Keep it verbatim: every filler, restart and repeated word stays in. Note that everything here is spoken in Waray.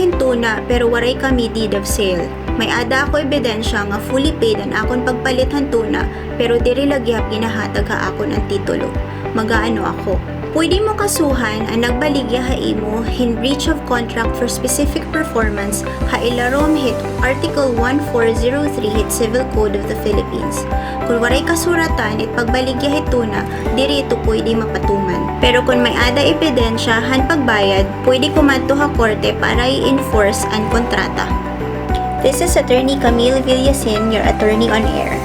hin tuna, pero waray kami deed of sale. May-ada ako ebidensya nga fully paid an akon pagpalit han tuna, pero diri la gihap ginahatag ha akon an titulo. Mag-aano ako? Pwede mo kasuhan an nagbaligya ha imo hin breach of contract for specific performance ha ilarom hit Article one four zero three hit Civil Code of the Philippines. Kon waray kasuratan it pagbaligya hit tuna, diri ito pwede mapatuman. Pero kon may-ada ebidensya han pagbayad, pwede kumadto ha korte para i-enforce an kontrata. This is Attorney Camille Villasin, your attorney on air.